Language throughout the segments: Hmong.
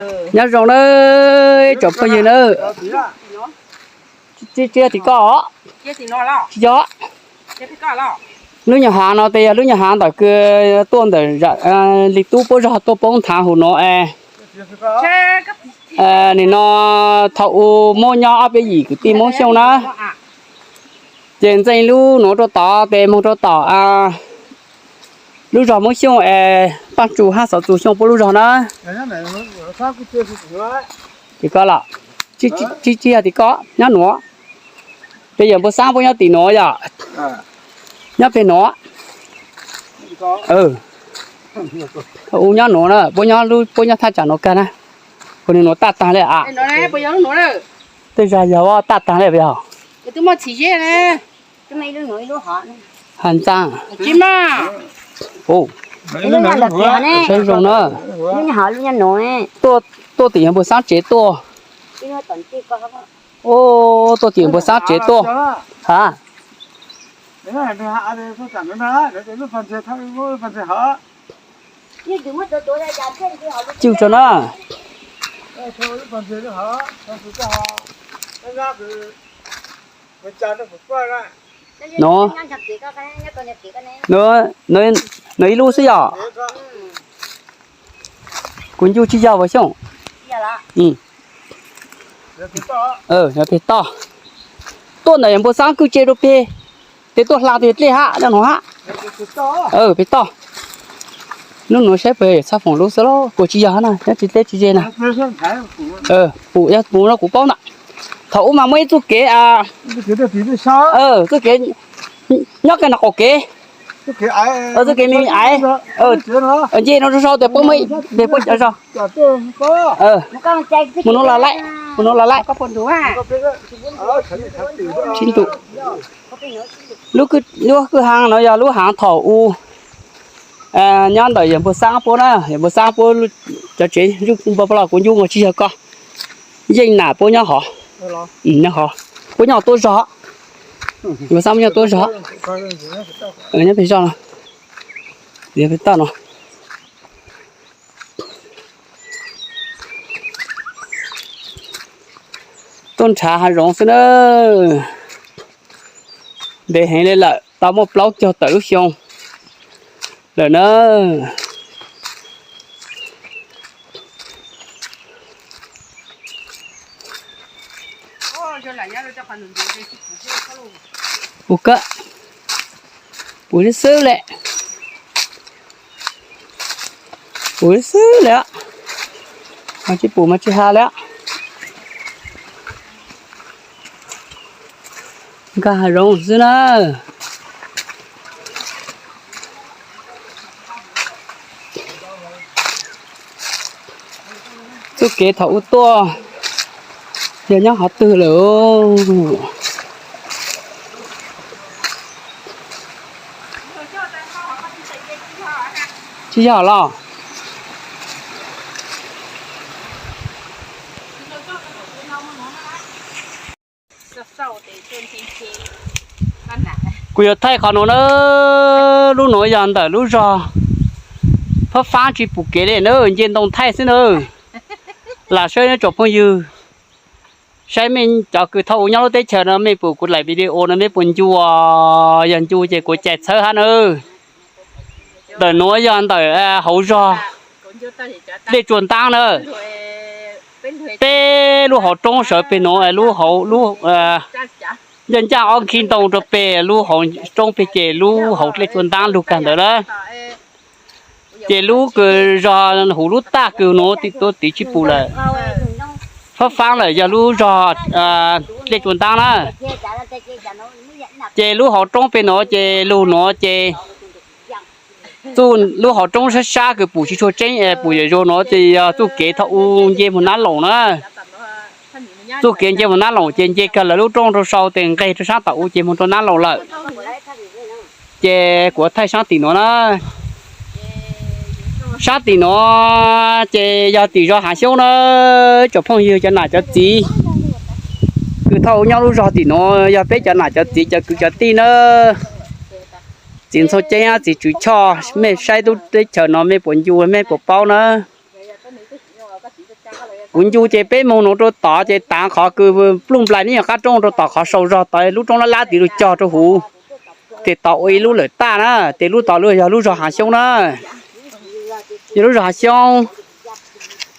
Nyob zoo na, tsoom phooj ywg na. Tsis yog tim koj, tsis yog. Lub nyuag hav no tes yog lub nyuag hav ntawm kws tuaj ntawm Li Tub Puab zog tuaj poob nthav huv nuav es. Nim no thaum u muab nyob ob peb yim kwv tij Hmoob Xyooj na, ces ntxeev lub nuav rau tod tes moog rau tom lub zog Hmoob Xyooj es Paaj Tsum hab Xov Txus Xyooj puab lub zog na. Tim koj los, tsis yog tim koj, nyob nuav. Peb yawg Npua Xaab puab nyob tim nuav yom. Nyob peg nuav. U nyob nuav na, puab nyob, puab nyob thaj tsam nuav kag na. Kuv nws nuav taj taag le a. Tej zag yog taj taag le yog. Has ntxaa. Saib zoo na. Tuaj tim yawg Npua Xaab tsev tuaj. Tuaj tim yawg Npua Xaab tsev tuaj. Ha. Cwj tso na. Nuav, nuav ib lub xwb yom. Kuv ncu tsis yog puas Xyooj. Yog peg toj. Tuaj ntawm yawg Npua Xaab kwj tse rau peg, tes tuaj hla tes dlej hab nyob nuav hab. Peg toj. Lub nuav saib puas yog Txhaj Foom lub xwb los kuj tsis yog na, nyob tsis deb tsis ze na. Pum, yog pum no kuv paub ntag. Thaum ub mas muaj ib txuj kev, txuj kev nyob kag no qaum kev, txuj kev me me aiv, nce no rau sau tes puab, tes puab cov zog. Mus no los laim, mus no los laim. Lub kwj haav no yog lub haav thaum u nyob ntawm yawg Npua Xaab puab na, yawg Npua Xaab puab cov tsev, npua los kuv ncu ua tsis yog ko. Yeej nam puab nyob hov, nyob hov, puab nyob tuab zog, Npua Xaab puab nyob tuab zog, nyob peg zog no, peg toj no. Tuaj nrhav hav zoov xwb na. Ntev heev li lawm, tau muaj plaub caug tawm lub xyoo lawm na. Pum kawg, pum xwb xwb le, pum xwb xwb le, mas tsis pum mas tsis has le. Nkag hav zoov xwb na. Txuj kev thaum ub tuaj yog nyob qhov twg lawm? Tsis yog los? Kuv yuav thaij qhov nuav na, lub nuav yog ntawm lub zog Phab Faab tsis pum kev li na, nce ntoo thaij xwb na. Lam saib neb tsoom phooj ywg, saib mej cov kws thaum ub nyob lub teb chaws no mej pum kuv daim video no mej puas ncu, yog ncu ces kuv cais txhawb hab na. Ntawm nuav yog ntawm hauv zog Dlej Tsua Ntaab na. Peb lub hauv roob sawv peg nuav, lub hauv, lub ncaj ncaj ob khib ntoo rau peg lub hauv roob peg ces lub hauv Dlej Tsua Ntaab lug kag ntawd na. Ces lub kws zog huv lub taj kws nuav tim tuav tiv tsis pum lawm, Phab Faab lawm yog lub zog Dlej Tsua Ntaab na. Ces lub hauv roob peg nuav ces lug nuav ces txuj lub hauv roob sab sab kws pum tsis tshua tseeb, pum yam zoo nuav ces yog txuj kev thaum ub nce moog Nab Loos na. Txuj kev nce moog Nab Loos ces nce kag lawv lub roob rau sau tes nqeg rau saab tom u ces moog rau Nab Loos lawm. Ces kuv thaij saab tim nuav na. Saab tim nuav ces yog tim zos Hav Xyoob na, tsoom phooj ywg cov nam cov txiv. Kws thaum ub nyob lub zog tim nuav yog peb cov nam cov txiv cov kwv cov tij na. Txiv Ntxhoo Ceeb, txiv Tswv Choj, mej saib tub teb chaws no mej puas ncu mej puas paub na. Kuv ncu ces peb moog nuav rua tod ces taav qhov kws pluj nplaig neb yog qab roob rua tod qhov sau zog tod lub roob lab lab tiv lug cog rua huv. Ces tod ua ib lub lawm taj na, ces lub tod lub yog lub zog Haav Xyoob na. Yog lub zog Haav Xyoob,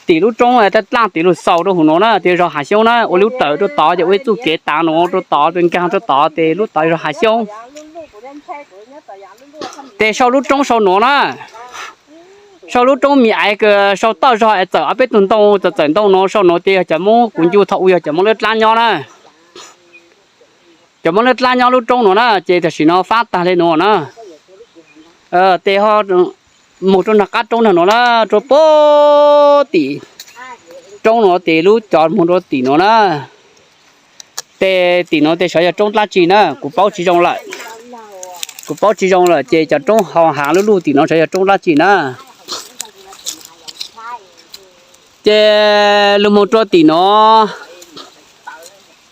tim lub roob dlaaj dlaaj tiv lug xaus rua huv nuav na, ces zog Haav Xyoob na, ua lub rawm rua tod ces ua ib txuj kev taav nuav rua tod, nkaag rua tod ces lub tod zog Haav Xyoob. Ces sau lub roob sau nuav na, sau lub roob me aiv kws sau toj zog es txawm ob peb tug ntoo, txawm txawm ntoo nuav sau nuav ces yog cov Moob, kuv ncu thaum u yog cov Moob Lab Dlaab nyob na. Cov Moob Lab Dlaab nyob lub roob nuav na, ces tam sim no faab taag le nuav na. Ces ho moog rua nraag qab roob nraag nuav na, rua puag tim roob nuav ces lub cov moog rua tim nuav na. Ces tim nuav ces sav yog roob dlaab tsi na, kuv paub tsi zoo lawm. Kuv paub tsi zoo lawm ces cov roob ho haav lub luj tim nuav sav yog roob dlaab tsi na. Ces lug moog rua tim nuav,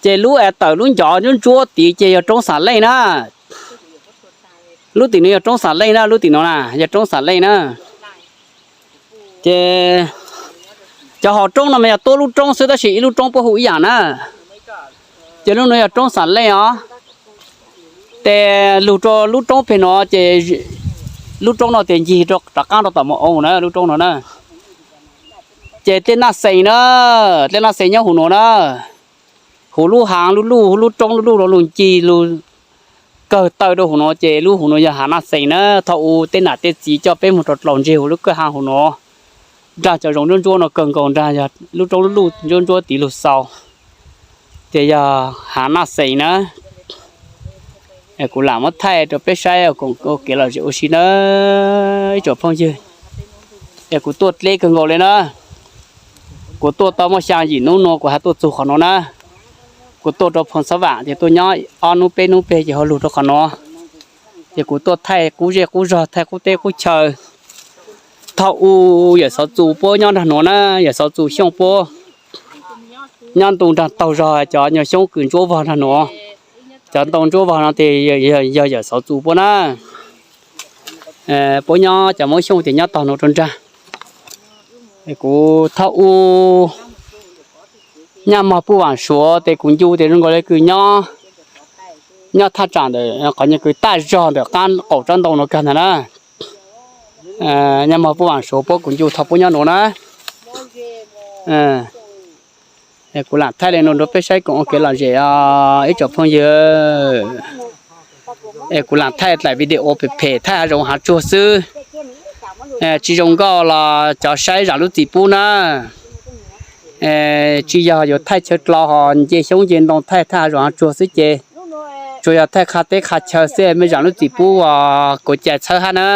ces lub es tawm lub ncov ntsuab ntsuab tid ces yog roob Xam Leej na. Lub tim nuav yog roob Xam Leej na, lub tim nuav na yog roob Xam Leej na. Ces cov hauv roob no mas yog tuab lub roob xwb tab sis ib lub roob puab hu ib yaam na. Ces lub nuav yog roob Xam Leej os. Ces lug rua lub roob peg nuav ces lub roob no ces ncig rov qaab rua tom Moo Au na, lub roob no na. Ces dlej Naj Xees na, dlej Naj Xees nyob huv nuav na. Huv lub haav lub luj, huv lub roob lub luj no lug ncig lug kawg taw rua huv nuav ces lub huv nuav yog haav Naj Xees na. Thaum u tej nam tej txiv coj peb moog rau dlaus ntseg huv lub kawg haav huv nuav, nraag cov zoov ntsuab ntsuab no kawg nkaus nraag yog lub roob lub luj ntsuab ntsuab tiv lug xaus, ces yog haav Naj Xees na. Es kuv lam muab thaij rua peb saib koom kev lom zem ua si na ib tsoom phooj ywg. Es kuv tuaj dleb kawg nkaus le na. Kuv tuaj tau muaj xyaa yim nub nuav kuv has tuaj txug qhov nuav na. Kuv tuaj rua Phoo Xab Vaam ces tuaj nyob ob nub peb nub peg ces ho lug rua qhov nuav. Ces kuv tuaj thaij qub zej qub zog, thaij qub teb qub chaw. Thaum u yawm Xov Txus puab nyob nraag nuav na, yawm Xov Txus Xyooj puab nyob ntu nraag taug zog cov nyuag xyoob kws ntsuab vog nraag nuav. Cov ntoo ntsuab vog no ces yog yawm Xov Txus puab na. Puab nyob cov Moob Xyooj ces nyob tog nuav rua nraag. Kuv thaum u Nyaj Mog Puj Vaam Suav ces kuv ncu ces zoo nkaus le kws nyob, nyob thaj tsaam ntawm qhov nyuag kws taj zog ntawm qaab qaum tsob ntoo nuav kawg ntag na. Nyaj Mog Puj Vaam Suav puab kuv ncu thaum puab nyob nuav na. Kuv lam thaij le nuav rua peb saib koom ua kev lom zem os ib tsoom phooj ywg. Es kuv lam thaij dlaim video phem phem thaij hav zoov hav tsuag xwb. Tsi zoo nkauj los cov saib zam lub txim pub na. Tsi yog yuav thaij chaw dlau ho nce xyoob nce ntoo thaij thaij hav zoov hav tsuag xwb ces tsuas yog thaij qha teb qha chaw xwb, mej zam lub txim pub os kuv cais txhawb hab na.